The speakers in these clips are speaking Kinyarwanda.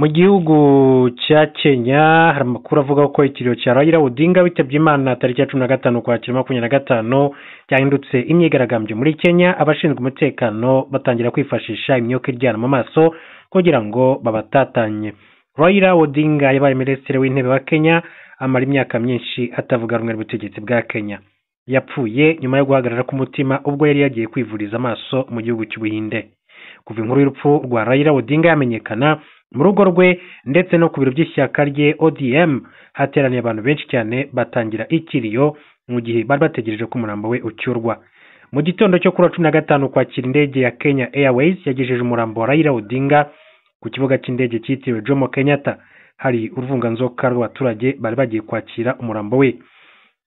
Mu gihugu cya Kenya hari amakuru avuga ko ikiriyo cya Raila Odinga witabye Imana tariki ya 15 Ukwakira 2025 cyahindutse imyigaragambyo muri Kenya, abashinzwe umutekano batangira kwifashisha imyuka iryana mu maso kugira ngo babatatanye. Raila Odinga yabaye minisitiri w'intebe wa Kenya, amara imyaka myinshi atavuga rumwe n'ubutegetsi bwa Kenya. Yapfuye nyuma yo guhagarara k'umutima ubwo yari yagiye kwivuriza amaso mu gihugu cy'Ubuhinde. Kuva inkuru y'urupfu rwa Raila Odinga yamenyekana, mu rugo rwe ndetse no ku biro by'ishyaka rye ODM hateraniye abantu benshi cyane batangira ikiriyo mu gihe bari bategereje ko umurambo we ucyurwa. Mu gitondo cyo kuri wa 15 Ukwakira, indege ya Kenya Airways yagejeje umurambo wa Raila Odinga ku kibuga cy'indege cyitiriwe Jomo Kenyatta. Hari uruvunganzoka rw'abaturage bari bagiye kwakira umurambo we.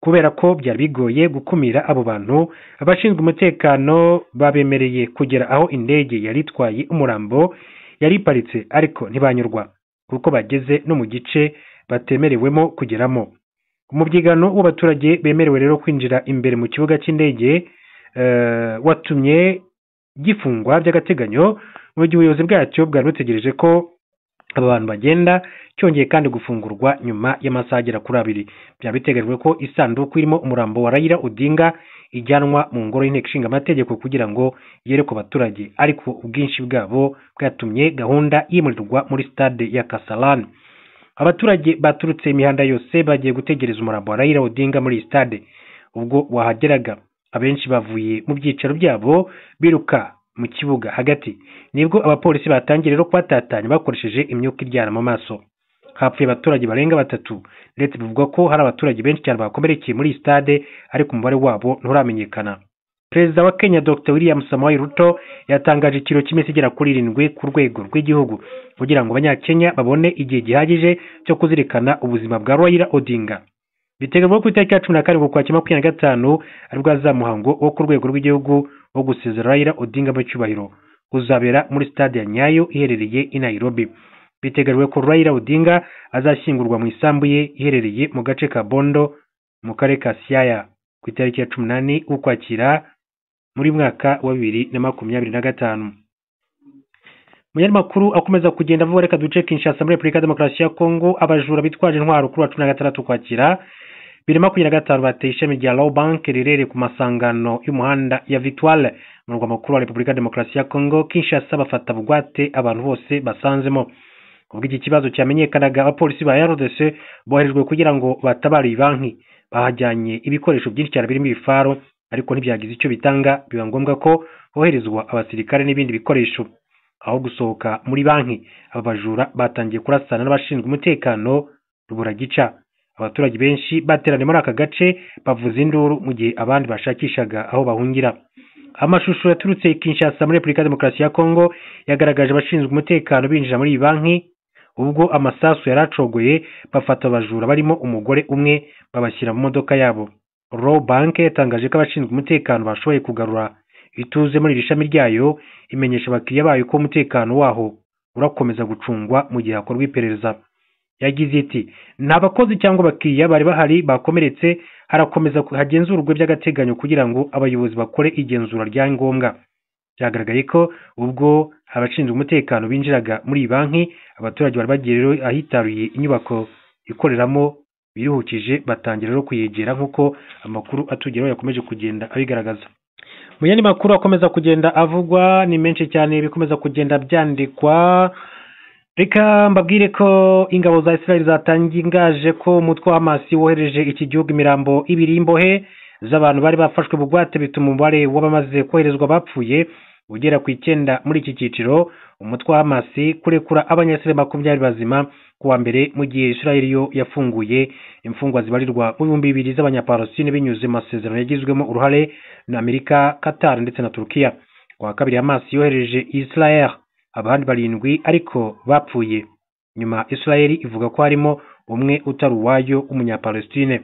Kubera ko byari bigoye gukumira abo bantu, abashinzwe umutekano babemereye kugera aho indege yari itwaye umurambo yari iparitse, ariko ntibanyurwa kuko bageze no mu gice batemerewemo kugeramo. Umubyigano w'abaturage bemerewe rero kwinjira imbere mu kibuga cy'indege watumye gifungwa by'agateganyo mu gihe ubuyobozi bwacyo bwari butegereje ko aba bantu bagenda. Cyongeye kandi gufungurwa nyuma y'amasaha agera kuri 2. Byaba biteganyijwe ko isanduku irimo umurambo wa Raila Odinga ijyanwa mu ngoro y'inteko ishinga amategeko kugira ngo yerekwe abaturage, ariko ubwinshi bwabo bwatumye gahunda yimurirwa muri stade ya Kasarani. Abaturage baturutse imihanda yose bagiye gutegereza umurambo wa Raila Odinga muri iyi stade. Ubwo wahageraga, abenshi bavuye mu byicaro byabo biruka mu kibuga hagati, nibwo abapolisi batangiye rero kubatatanya bakoresheje imyuka iryana mu maso. Hapfuye abaturage barenga batatu, ndetse bivugwa ko hari abaturage benshi cyane bakomerekeye muri iyi stade, ariko umubare wabo nturamenyekana. Perezida wa Kenya Dr William Samoei Ruto yatangaje ikiriyo cy'iminsi igera kuri 7 ku rwego rw'igihugu kugira ngo Abanyakenya babone igihe gihagije cyo kuzirikana ubuzima bwa Raila Odinga. Biteganyijwe ko ku itariki ya 17 Ukwakira 2025 aribwo hazamuhango wo ku rwego rw'igihugu wo gusezera Raila Odinga mu cyubahiro, uzabera muri stade ya Nyayo iherereye i Nairobi. Biteganyijwe ko Raila Odinga azashyingurwa mu isambu ye iherereye mu gace ka Bondo mu karere ka Siaya ku itariki ya 18 Ukwakira muri mwaka wa 2025. Mu yandi makuru akomeza kugenda avuga, reka duce Kinshasa muri Repubulika ya Demokarasi ya Kongo. Abajura bitwaje intwaro kuri wa 16 Ukwakira 2025 bateye ishami rya Rawbank riherereye ku masangano y'umuhanda ya Victoire mu murwa mukuru wa Repubulika ya Demokarasi ya Kongo Kinshasa, bafata bugwate abantu bose basanzemo. Ubwo iki kibazo cyamenyekanaga, abapolisi ba RDC boherejwe kugira ngo batabare iyi banki. Bahajyanye ibikoresho byinshi cyane birimo ibifaro, ariko ntibyagize icyo bitanga, biba ngombwa ko hoherezwa abasirikare n'ibindi bikoresho. Aho gusohoka muri banki, aba bajura batangiye kurasana n'abashinzwe umutekano ruburagica. Abaturage benshi bateraniye muri aka gace bavuza induru mu gihe abandi bashakishaga aho bahungira. Amashusho yaturutse i Kinshasa muri Repubulika ya Demokarasi ya Kongo yagaragaje abashinzwe umutekano binjira muri iyi banki ubwo amasasu yari acogoye, bafata abajura barimo umugore umwe babashyira mu modoka yabo. Rawbank yatangaje ko abashinzwe umutekano bashoboye kugarura ituze muri iri shami ryayo, imenyesha abakiriya bayo ko umutekano waho urakomeza gucungwa mu gihe hakorwa iperereza. Yagize iti: "Nta bakozi cyangwa abakiriya bari bahari bakomeretse, harakomeza hagenzurwe by'agateganyo kugira ngo abayobozi bakore igenzura rya ngombwa." Byagaragaye ko ubwo abashinzwe umutekano binjiraga muri iyi banki, abaturage bari bagiye rero ahitaruye inyubako ikoreramo biruhukije, batangira rero kuyegera nk'uko amakuru atugeraho yakomeje kugenda abigaragaza. Mu yandi makuru akomeza kugenda avugwa ni menshi cyane, bikomeza kugenda byandikwa. Reka mbabwire ko ingabo za Israel zatangaje ko umutwe wa Hamas wohereje iki gihugu imirambo ibiri y'imbohe z'abantu bari bafashwe bugwate, bituma umubare w'abamaze koherezwa bapfuye ugera ku 9 muri iki cyiciro. Umutwe wa Hamas kurekura Abanyasirael 20 bazima ku wa mbere, mu gihe Israel yo yafunguye imfungwa zibarirwa mu 2000 z'Abanyapalestine binyuze mu masezerano yagizwemo uruhare na Amerika, Qatar ndetse na Turukiya. Ku wa kabiri Hamas yohereje Israel abandi barindwi ariko bapfuye nyuma. Israel ivuga ko harimo umwe utari uwayo w'Umunyapalestine.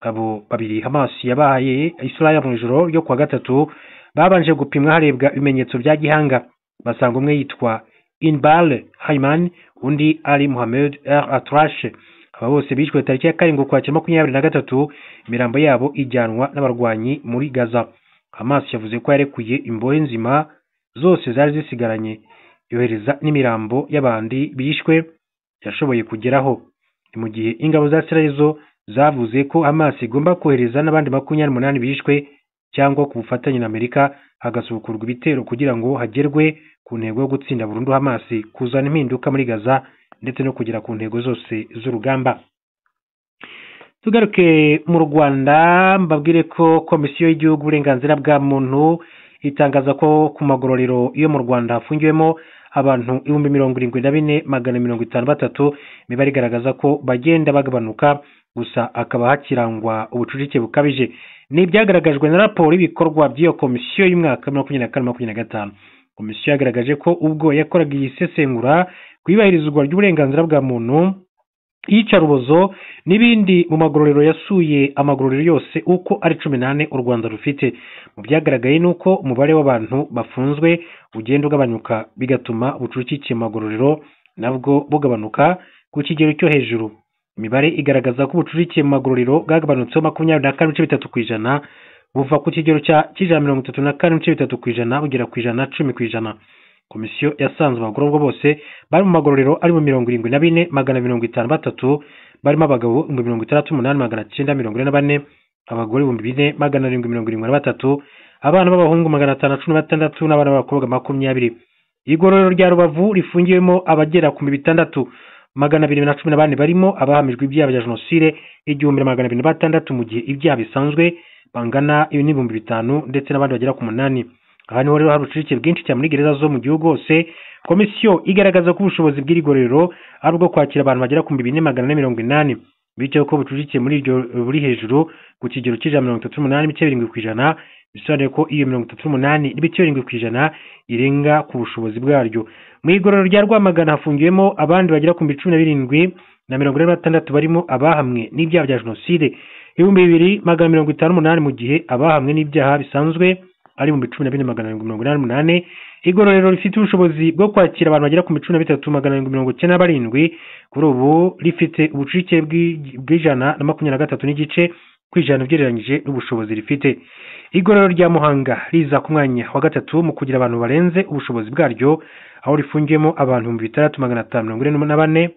Abo babiri Hamas yabahaye Israel mu ijoro ryo kuwa gatatu babanje gupimwa harebwa ibimenyetso bya gihanga, basanga umwe yitwa Inbal Hayman, undi ari Mohamed El Atrash. Aba bose bishwe tariki ya 7 Ukwakira 23, imirambo yabo ijyanwa n'abarwanyi muri Gaza. Hamas yavuze ko yarekuye imbohe nzima zose zari zisigaranye, yohereza n'imirambo y'abandi bishwe. yashoboye kugeraho. Ni mu gihe ingabo za Israel zo zavuze ko Hamas igomba kohereza n'abandi 28 bishwe cyangwa ku bufatanye na Amerika hagasubukurwa ibitero kugira ngo hagerwe ku ntego yo gutsinda burundu Hamas, kuzana impinduka muri Gaza ndetse no kugera ku ntego zose z'urugamba. Tugaruke mu Rwanda, mbabwire ko Komisiyo y'Igihugu uburenganzira bwa muntu itangaza ko ku magororero yo mu Rwanda hafungiwemo abantu 74,453, imibare igaragaza ko bagenda bagabanuka, gusa akaba hakirangwa ubucucike bukabije. Ni ibyagaragajwe na raporo y'ibikorwa by'iyo komisiyo y'umwaka 2024-2025. Komisiyo yagaragaje ko ubwo yakoraga iyi sesengura ku iyubahirizwa ry'uburenganzira bwa muntu, iyicarubozo n'ibindi mu magororero, yasuye amagororero yose uko ari 14 u Rwanda rufite. Mu byagaragaye ni uko umubare w'abantu bafunzwe ugenda ugabanuka, bigatuma ubucucike mu magororero nabwo bugabanuka ku kigero cyo hejuru. Imibare igaragaza ko ubucucike mu magororero bwagabanutseho 24.3%, buva ku kigero cy'ijana 34.3% bugera ku 110%. Komisiyo yasanze abagororwa bose bari mu magororero ari mu 74,253, barimo abagabo 68,944, abagore 4,773, abana b'abahungu 516 n'abana b'abakobwa 20. Igororero rya Rubavu rifungiwemo abagera ku 6,214 barimo abahamijwe ibyaha bya jenoside 1,206, mu gihe ibyaha bisanzwe bangana n'5,000 ndetse n'abandi bagera ku 8. Aha niho rero hari ubucucike bwinshi cyane muri gereza zo mu gihugu hose. Komisiyo igaragaza ko ubushobozi bw'iri gororero ari ubwo kwakira abantu bagera ku 4,480, bityo ko ubucucike muri iryo buri hejuru ku kigero cy'ijana 38.7%, bisobanuye ko iyo 38.7% irenga ku bushobozi bwaryo. Mu igororero rya Rwamagana hafungiwemo abandi bagera ku 17,046 barimo abahamwe n'ibyaha bya jenoside 2,258, mu gihe abahamwe n'ibyaha bisanzwe ari mu 14,788. Igororero rifite ubushobozi bwo kwakira abantu bagera ku 13,797, kuri ubu rifite ubucucike bw'123.5% ugereranyije n'ubushobozi rifite. Igororero rya Muhanga riza ku mwanya wa 3 mu kugira abantu barenze ubushobozi bwaryo, aho rifungiyemo abantu 6,544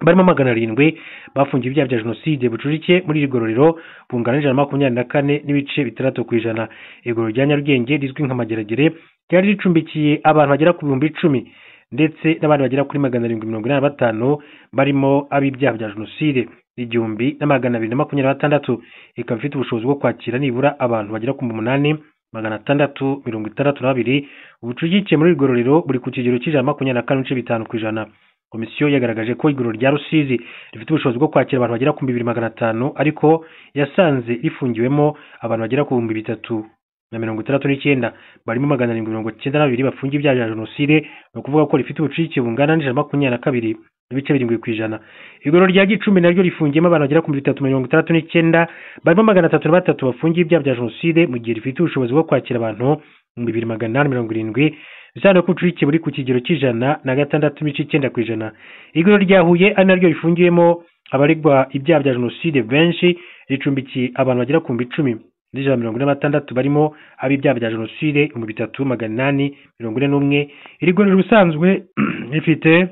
barimo 700 bafungiwe ibyaha bya jenoside. Bucucike muri iri gororero bungana 124.6%. Igororero rya Nyarugenge rizwi nka Mageragere ryari ricumbikiye abantu bagera ku 10,000 ndetse n'abandi bagera kuri 785 barimo ab'ibyaha bya jenoside 1,226, ikaba ifite ubushobozi bwo kwakira nibura abantu bagera ku 8,662. Ubucucike muri iri gororero buri ku kigero cy'124.5%. Komisiyo yagaragaje ko igororero rya Rusizi rifite ubushobozi bwo kwakira abantu bagera ku 2,500, ariko yasanze rifungiwemo abantu bagera ku 3,069 barimo 792 bafungiye ibyaha bya jenoside, ni ukuvuga ko rifite ubucucike bungana n'122.7%. Igororero rya Gicumbi naryo rifungiyemo abantu bagera ku 3,069 barimo 303 bafungiye ibyaha bya jenoside, mu gihe rifite ubushobozi bwo kwakira abantu 2,870, bisobanuye ko ubucucike buri ku kigero cy'106.9%. Igororero rya Huye ari naryo rifungiwemo abaregwa ibyaha bya jenoside benshi, ricumbikiye abantu bagera ku 10,146 barimo ab'ibyaha bya jenoside 3,841. Iri gororero ubusanzwe rifite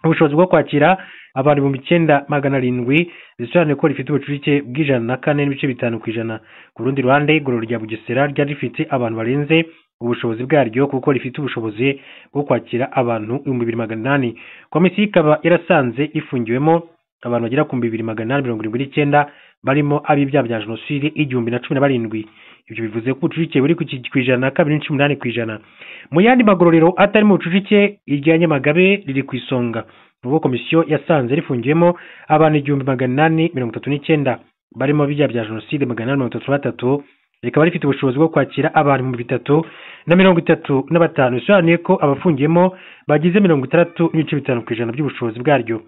ubushobozi bwo kwakira abantu 9,700, bisobanuye ko rifite ubucucike bw'104.5%. Ku rundi ruhande, igororero rya Bugesera ryari rifite abantu barenze ubushobozi bwaryo, kuko rifite ubushobozi bwo kwakira abantu 2,800. Komisiyo ikaba yarasanze rifungiwemo abantu bagera ku 2,879 barimo ab'ibyaha bya jenoside 1,017. Ibyo bivuze ko ubucucike buri ku 102.8%. Mu yandi magororero atari mu bucucike, irya Nyamagabe riri ku isonga, ubwo komisiyo yasanze rifungiwemo abantu 1,839 barimo ab'ibyaha bya jenoside 833, rikaba rifite ubushobozi bwo kwakira abantu 3,035, bisobanuye ko abafungiyemo bagize 60.5% by'ubushobozi bwaryo.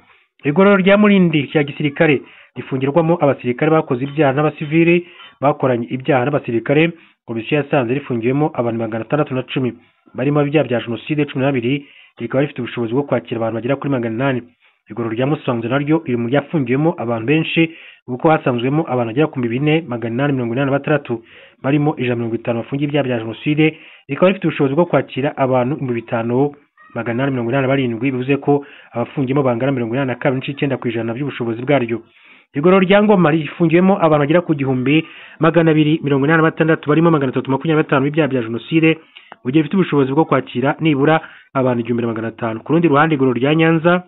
Igororero rya Murindi rya gisirikare rifungirwamo abasirikare bakoze ibyaha n'abasivili bakoranye ibyaha n'abasirikare, komisiyo yasanze rifungiwemo abantu 610 barimo ibyaha bya jenoside 12, rikaba rifite ubushobozi bwo kwakira abantu bagera kuri 800. Igororero rya Musanze naryo riri mu ryafungiwemo abantu benshi, kuko hasanzwemo abantu bagera ku 4,886 barimo 150 bafungiye ibyaha bya jenoside, rikaba rifite ubushobozi bwo kwakira abantu 5,000 887, bivuze ko abafungiyemo bangana 82.9% by'ubushobozi bwaryo. Igororero rya Ngoma rifungiwemo abantu bagera ku 1286, barimo 325 b'ibyaha bya jenoside, mu gihe bifite ubushobozi bwo kwakira nibura abantu 1500. Ku rundi ruhande, igororero rya Nyanza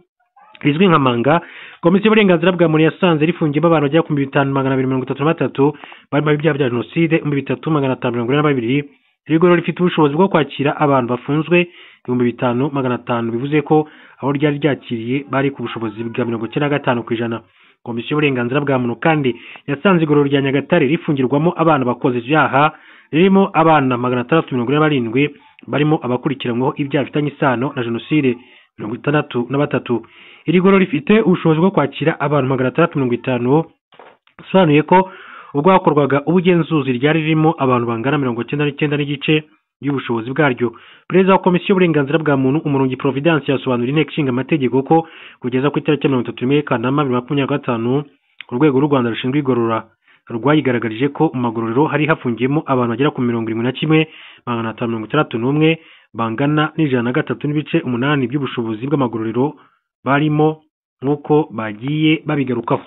rizwi nka Manga, Komisiyo y'uburenganzira bwa muntu yasanze rifungiyemo abantu bagera ku 5233, barimo ibyaha bya jenoside 3542. Iri gororero rifite ubushobozi bwo kwakira abantu bafunzwe 5500, bivuze ko aho ryari ryakiriye bari ku bushobozi bwa 95%. Komisiyo y'uburenganzira bwa muntu kandi yasanze igororero rya Nyagatare rifungirwamo abana bakoze ibyaha, ririmo abana 647, barimo abakurikiranyweho ibyaha bifitanye isano na jenoside 63. Iri gororero rifite ubushobozi bwo kwakira abantu 650, bisobanuye ko ubwo hakorwaga ubugenzuzi ryari ririmo abantu bangana 99.5 y'ubushobozi bwaryo. Perezida wa Komisiyo y'uburenganzira bwa muntu, Umurungi Providence, yasobanuriye Inteko Ishinga Amategeko ko kugeza ku itariki ya 31 Kanama 2025, urwego rw'u Rwanda rushinzwe igorora rwayigaragarije ko mu magororero hari hafungiyemo abantu bagera ku 71,561, bangana n'103.8 by'ubushobozi bw'amagororero barimo, nk'uko bagiye babigarukaho.